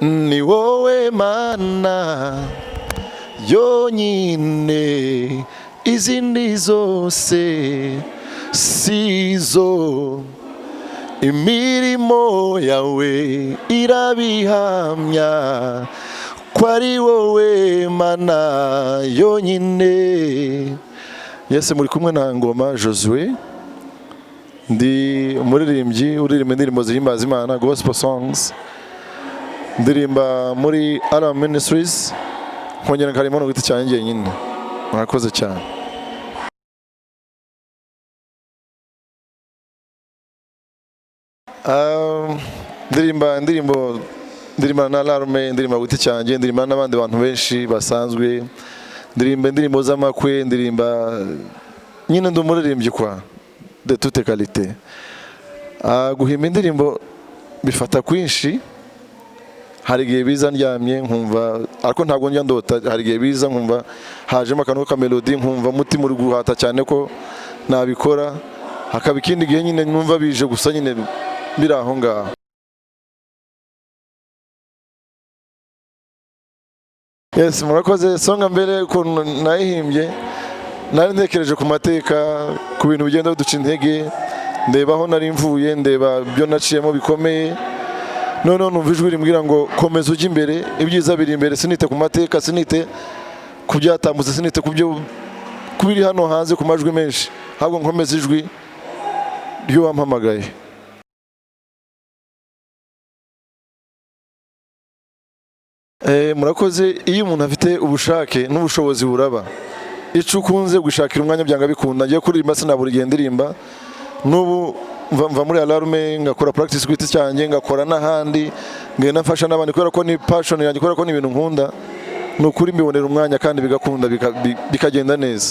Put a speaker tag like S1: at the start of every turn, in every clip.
S1: Ni wowe Mana yonyine, izindi zose sizo. Imirimo yawe irabihamya ko ari wowe Mana yonyine. Yes, muri kumwe na Ngoma Josue, ndi umuririmbyi uririmba indirimbo zihimbaza Imana, gospel songs. Ndirimba muri Alarm Ministries, nkongera nkarimo no giti cyanjye njyenyine. Murakoze cyane. Ndirimba indirimbo, ndirimba na Alarme, ndirimba giti cyanjye, ndirimba n'abandi bantu benshi basanzwe, ndirimba indirimbo z'amakwe, ndirimba nyine, ndi umuririmbyi kwa de toute qualité. Guhimba indirimbo bifata kwinshi. Hari igihe biza ndyamye nkumva, ariko ntabwo njya ndota. Hari igihe biza nkumva hajemo akantu k'amelodi, nkumva umutima uri guhata cyane ko nabikora. Hakaba ikindi gihe nyine numva bije gusa nyine biri aho ngaho. Yes, murakoze. Songa Mbere, ukuntu nayihimbye, nari ntekereje ku mateka, ku bintu bigenda biduca intege, ndeba aho nari mvuye, ndeba ibyo naciyemo bikomeye. Noneho numva ijwi rimbwira ngo komeza ujye imbere, ibyiza biri imbere. Sinite ku mateka, sinite ku byatambutse, sinite ku byo kubiri hano hanze, ku majwi menshi, ahubwo nkomeze ijwi ry'uwampamagaye. Murakoze. Iyo umuntu afite ubushake n'ubushobozi buraba, icyo ukunze gushakira umwanya byanga bikunda. Ngiye kuririmba, sinabura igihe ndirimba. N'ubu mva muri Alarme ngakora practice ku giti cyanjye, ngakora n'ahandi, ngenda mfasha n'abandi, kubera ko ni passion yanjye, kubera ko ni ibintu nkunda. Ni ukuri mbibonera umwanya kandi bigakunda, bikagenda neza.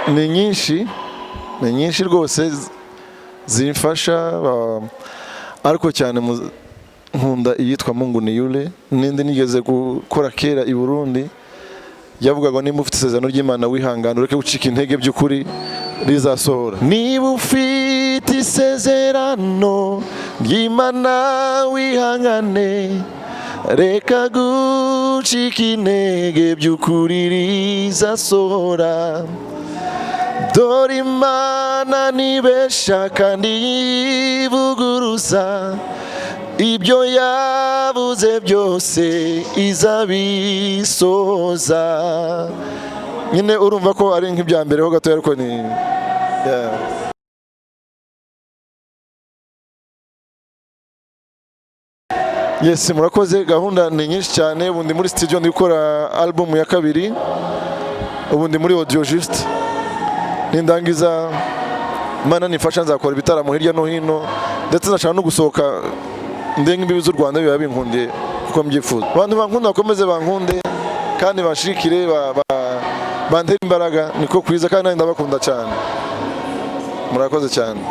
S1: Ni nyinshi, ni nyinshi rwose zimfasha, ariko cyane nkunda iyitwa Mungu ni yule, n'indi nigeze gukora kera i Burundi yavugaga: "Niba ufite isezerano ry'Imana, wihangana, ureke gucika intege, by'ukuri rizasohora." Niba ufite isezerano ry'Imana, wihangane, reka gucika intege, by'ukuri rizasohora. Dore Imana nibesha kandi yivuguruza, ibyo yavuze byose izabisoza. Nyine urumva ko ari nk'ibya mbere ho gatoya, ariko ni yeah. Yes, murakoze. Gahunda ni nyinshi cyane. Ubu ndi muri studio, ndi gukora album ya kabiri. Ubu ndi muri audio juste. Nindangiza, Imana nifasha, nzakora ibitaramo hirya no hino, ndetse nashaka no gusohoka ndenga imbibi z'u Rwanda, biba binkundiye kuko mbyifuza. Abantu bankunda bakomeze bankunde kandi banshigikire, bantere imbaraga, niko kwiza, kandi nanjye ndabakunda cyane. Murakoze cyane.